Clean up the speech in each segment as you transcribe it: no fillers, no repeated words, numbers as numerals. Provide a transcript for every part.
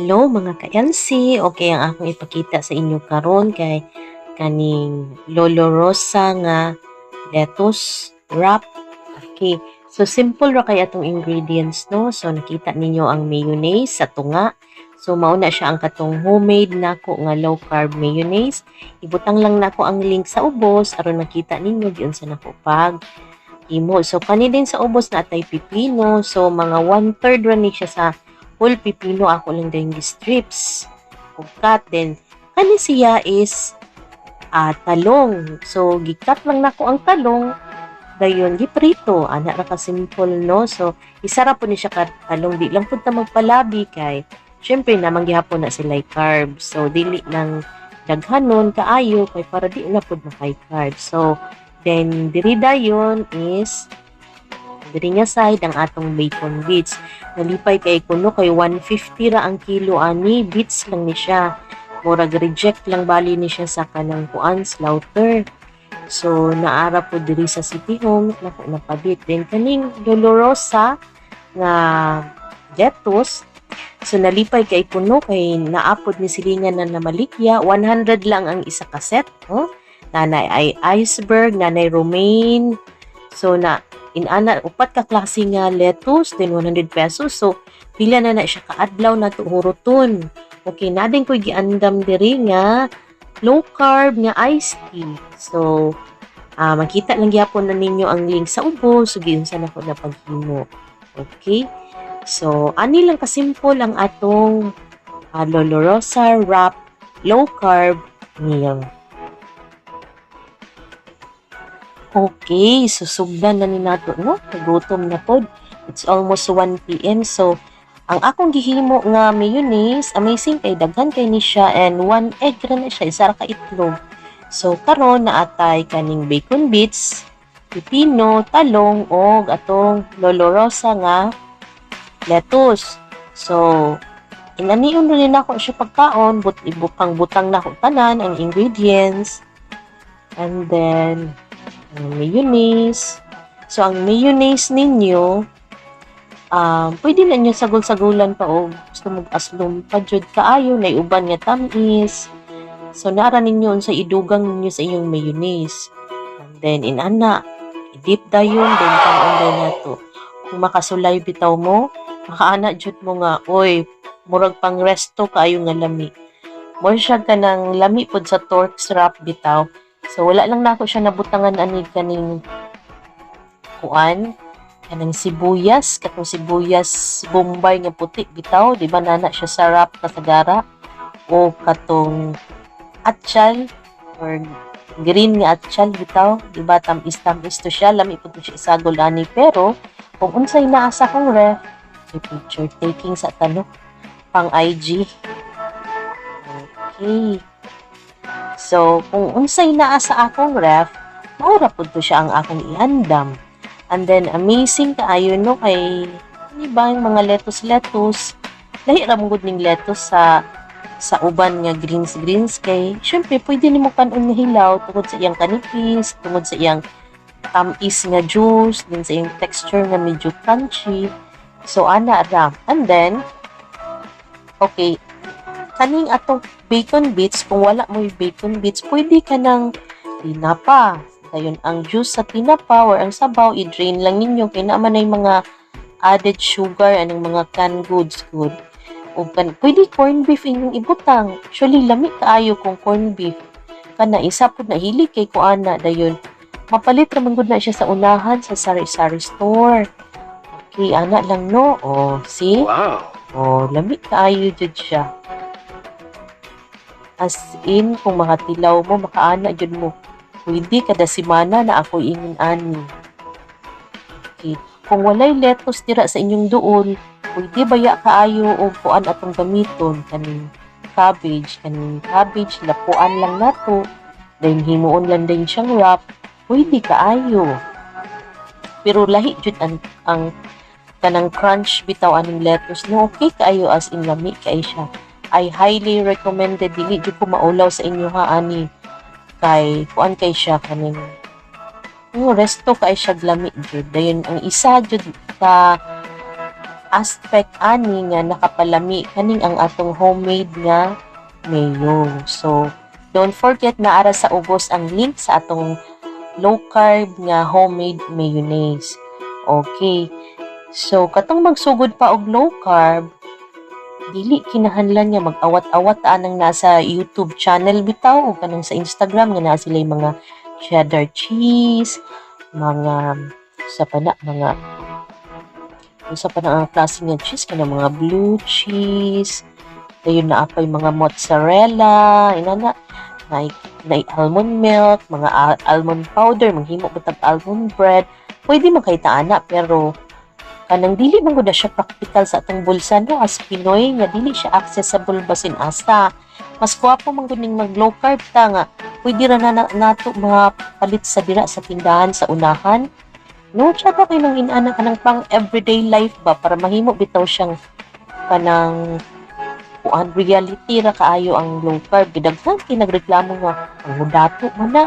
Hello, mga ka-LC! Okay, ang akong ipakita sa inyo karon kay kaning Lollo Rossa nga lettuce wrap. Okay, so simple ra kay atong ingredients, no? So nakita ninyo ang mayonnaise sa tunga. So mao na siya ang katong homemade nako nga low carb mayonnaise. Ibutang lang nako ang link sa ubos aron makita ninyo giunsa nako pag himo. So kani din sa ubos naa tay pipino. So mga 1/3 ra ni siya sa whole pipino, ako lang din strips ug cut. Then kani siya is talong. So gikat lang nako ang talong, dayon giprito. Ana ra ka simple, no? So isa ra pud ni siya ka talong. Di lang pud ta magpalabi kay syempre naman gihapon na sila carbs, so dili lang daghanon kaayo kay para di na pud makay carbs. So then diri dayon is diri nga side ang atong bacon bits. Nalipay kay kuno kay 150 ra ang kilo ani, bits lang ni siya. Murag reject lang bali ni siya sa kanang kuan, slaughter. So naara po diri sa City Home nako napalit. Then kaning Dolorosa nga lettuce. So nalipay kay kuno kay naapod ni silingan na namalikya, 100 lang ang isa ka set, oh. Nanay ay iceberg, nanay romaine. So na inana upat ka klase nga lettuce, then 100 pesos. So pila na na siya kaadlaw nato huruton? Okay, na din ko'y giandam diri nga low carb nga iced tea. So makita lang gyapon na ninyo ang link sa ubos, so giunsa na ko na paghimo. Okay? So ani lang kasimple ang atong Lollo Rossa wrap low carb meal. Okay, susugdan na ni nato, no? Nagutom na pod. It's almost 1 p.m. So, ang akong gihimo nga mayonnaise, amazing kay daghan kay ni siya and one egg ra na siya, isa ra ka itlog. So, karon naatay kaning bacon bits, pipino, talong, og atong Lollo Rossa nga lettuce. So, inanion rin nako siya pagkaon, but ibukang butang nako tanan ang ingredients. And then, ang mayonnaise. So, ang mayonnaise ninyo, pwede na nyo sagol-sagulan pa o gusto mo aslom pa jud kaayo, na uban nga tamis. So, nara ninyo sa idugang ninyo sa inyong mayonnaise. And then, inana, i-dip dayon, then kanon dayon nato. Kung makasulay bitaw mo, makaana jud mo nga, oy, murag pang resto kaayo nga lami. More siya kanang lami pod sa Turks wrap bitaw. So wala lang nako siya nabutangan ani kaning kuan, kanang sibuyas, katong sibuyas Bombay nga puti bitaw, di ba nana siya sa wrap kasagara, o katong atchal or green nga atchal bitaw, di ba tamis-tamis to siya, lami pud to siya isagol ani. Pero kung unsay naa sa akong ref, may picture taking sa tanok pang IG. Okay. So, kung unsay naa sa akong ref, mao ra pud to siya ang akong iandam. And then, amazing kaayo, no, kay, di ba, yung mga lettuce-lettuce, lahi ra man gud ning lettuce sa uban nga greens greens kay syempre pwede nimo kanon nga hilaw tungod sa iyang kanipis, tungod sa iyang tamis nga juice, din sa iyang texture nga medyo crunchy. So ana ra. And then okay, kaning atong bacon bits, kung wala mo bacon bits, pwede ka ng tinapa. Dayon ang juice sa tinapa or ang sabaw, i-drain lang ninyo kay naman ay mga added sugar anong mga canned goods good. O kan, pwede corned beef inyong ibutang. Actually, lami kaayo kung corned beef. Kana isa pud na hilig kay ko ana. Dayon mapalit ra man gud na siya sa unahan sa sari-sari store. Okay, ana lang, no. Oh, see? Wow. Oh, lami kaayo jud siya. As in, kung makatilaw mo, makaana jud mo. Pwede kada simana na ako ingon ani. Okay. Kung walay lettuce dira sa inyong duol, pwede baya kaayo og kuan atong gamiton kaning cabbage lapuan lang nato. Then himuon lang din siyang wrap, pwede kaayo. Pero lahi jud ang kanang crunch bitaw aning lettuce, no? Okay kaayo, as in lami kay siya. I highly recommended. Dili jud ko maulaw sa inyo ha ani kay kuan kay siya, kaning oh, resto kay siya, lami jud. Dayon ang isa jud ka Aspect ani nga nakapalami kaning ang atong homemade nga mayo. So, don't forget na ara sa ubos ang link sa atong low carb nga homemade mayonnaise. Okay. So, katong magsugod pa og low carb, dili kinahanglan nga mag-awat-awat anang nasa YouTube channel bitaw o kanang sa Instagram nga naa sila mga cheddar cheese, mga sa pa na, mga unsa pa na ang klase nga cheese, kanang mga blue cheese, dayon naa pay mga mozzarella, inana, na almond milk, mga almond powder, maghimo ba tag almond bread. Pwede man kay ta ana, pero kanang dili man gud na siya practical sa atong bulsa, no, as Pinoy nga dili siya accessible basin asa. Mas gwapo man gud ning mag low carb ta nga pwede ra na nato mapalit sa dira sa tindahan sa unahan. No, tsaka kay nang inana kanang pang everyday life ba, para mahimo bitaw siyang kanang kuan, reality ra kaayo ang low carb. Gidaghan kay nagreklamo nga ang hudato man na,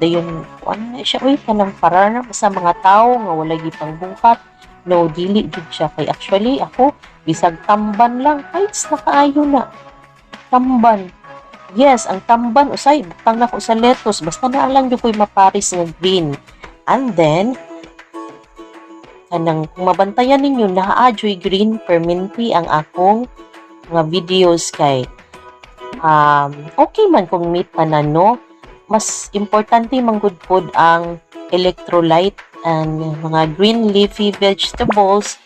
dayon kuan na siya, uy, kanang para na sa mga tawo nga walay gipangbuhat. No, dili jud siya, kay actually ako, bisag tamban lang, kahit na kaayo na tamban. Yes, ang tamban usay butang nako sa lettuce, basta naa lang jud ko'y maparis nga green. And then kanang kung mabantayan ninyo, naa joy green perminti ang akong mga videos kay okay man kung meat tanan, no, mas importante man gud pod ang electrolyte and mga green leafy vegetables.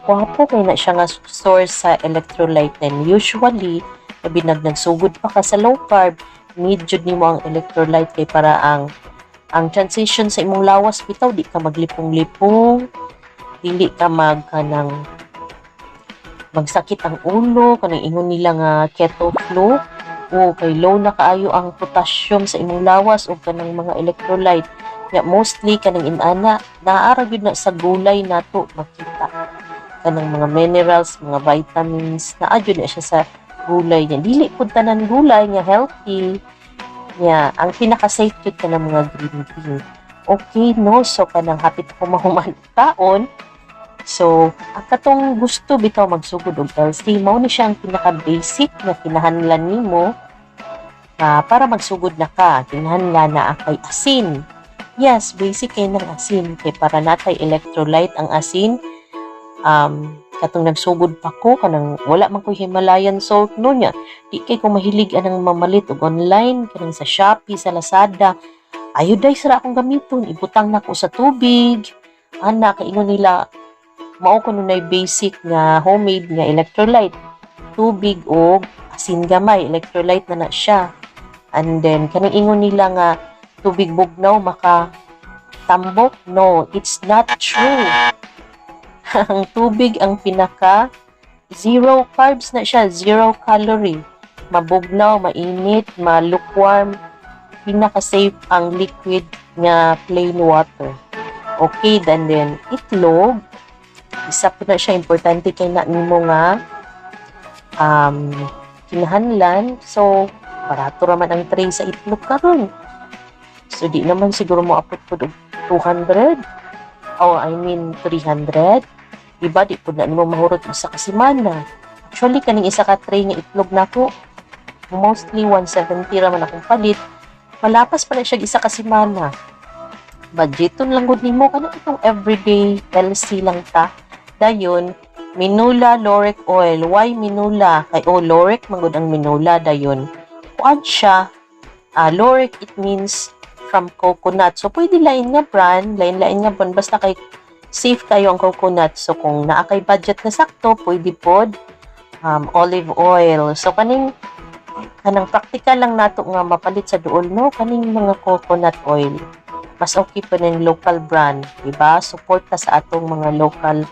Gwapo kay na siya nga source sa electrolyte. And usually, labi nag nagsugod pa ka sa low carb, need jud nimo ang electrolyte kay para ang transition sa imong lawas bitaw, di ka maglipong-lipong, dili ka mag kanang magsakit ang ulo, kanang ingon nila nga keto flu o kay low na kaayo ang potassium sa imong lawas o kanang mga electrolyte nga mostly kanang inana naa ra gyud na sa gulay nato makita, kanang mga minerals, mga vitamins, naa jud na siya sa gulay niya. Dili pud tanan gulay nga healthy nya, ang pinaka safe jud kanang mga green green. Okay, no? So kanang hapit ako mahuman kaon. So, ang katong gusto bitaw magsugod og LC, mao ni siya ang pinaka basic na kinahanglan nimo para magsugod na ka. Kinahanglan na kay asin. Yes, basic kay ng asin kay para natay electrolyte ang asin. Katong nagsugod pa ko, kanang wala man ko Himalayan salt no nya. Di kay ko mahilig anang mamalit og online kanang sa Shopee, sa Lazada. Iodize ra akong gamiton, ibutang nako sa tubig. Ana kay ingon nila mao kuno nay basic nga homemade nga electrolyte. Tubig o asin gamay, electrolyte na na siya. And then kaning ingon nila nga tubig bugnaw maka tambok, no, it's not true. Ang tubig ang pinaka zero carbs na siya, zero calorie. Mabugnaw, mainit, ma-lukewarm, pinaka-safe ang liquid nga plain water. Okay, then itlog, isa po na siya importante kay na nimo nga kinahanglan. So, barato raman ang tray sa itlog karon. So, di naman siguro mo apot pod og 200. Oh, I mean 300. Diba, di pod na nimo mahurot isa ka semana. Actually, kaning isa ka tray nga itlog nako, mostly 170 ra man akong palit. Malapas pa na siya isa ka semana. Budgeton lang gud nimo kanang itong everyday LC lang ta. Dayon, Minula Lauric Oil. Why Minula? Kay oh, Lauric man gud ang Minula dayon. Kuan siya, lauric, it means from coconut. So pwede lain nga brand, lain-lain nga brand, basta kay safe kayo ang coconut. So kung naa kay budget na sakto, pwede pod olive oil. So kaning kanang practical lang nato nga mapalit sa duol, no, kaning mga coconut oil. Mas okay pa ning local brand, di ba? Support ta sa atong mga local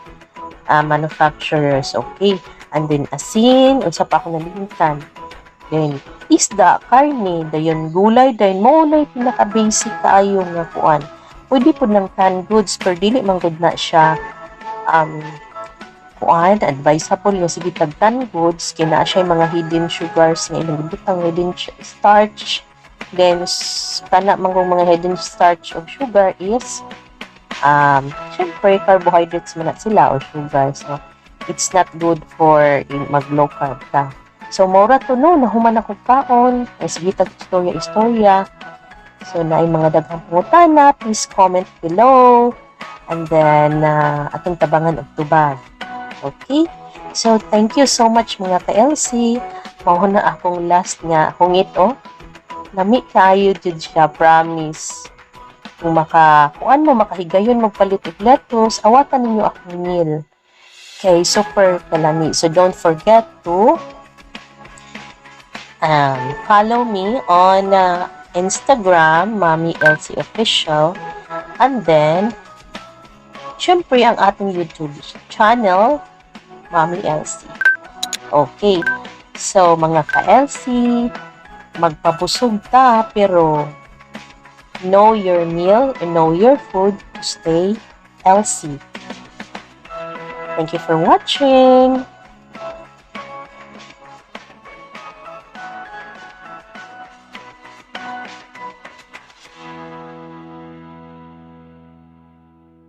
manufacturers. Okay. And then asin, unsa pa ako nalimtan? Then isda, karne, dayon gulay, dayon mo na pinaka basic kaayo nga kuan. Pwede pud ng canned goods pero dili man gud na siya kuan, advisable nga sige tag canned goods kay naa siya mga hidden sugars nga ilang gibutang, hidden starch. Then kana man kung mga hidden starch of sugar is syempre carbohydrates man na sila or sugar. So It's not good for mag low carb ka. So, mao ra to, no, nahuman ako kaon. Ay, sige, tag istorya istorya. So, naay mga daghang pangutana, please comment below. And then, atong tabangan og tubag. Okay? So, thank you so much, mga ka-LC. Mao na akong last nga hungit, oh. Lami kaayo jud siya, promise. Kung maka, kuan mo, makahigayon magpalit og lettuce, awatan ninyo akong meal. Okay, super kalami. So, don't forget to follow me on Instagram, Mommy LC Official. And then, syempre, ang ating YouTube channel, Mommy LC. Okay. So, mga ka-LC, magpabusog ta, pero know your meal and know your food to stay healthy. Thank you for watching.